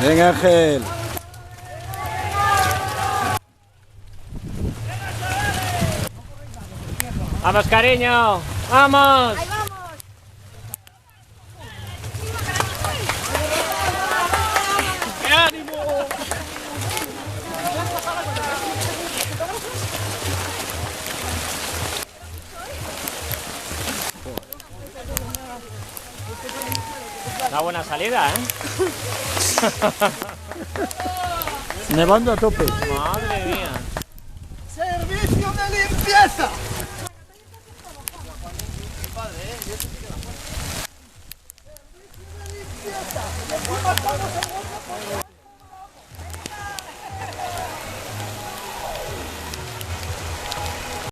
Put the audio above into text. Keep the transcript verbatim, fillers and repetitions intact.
Ven, Ángel. Vamos, cariño. Vamos. Una buena salida, ¿eh? Nevando a tope. Madre mía. Servicio de limpieza.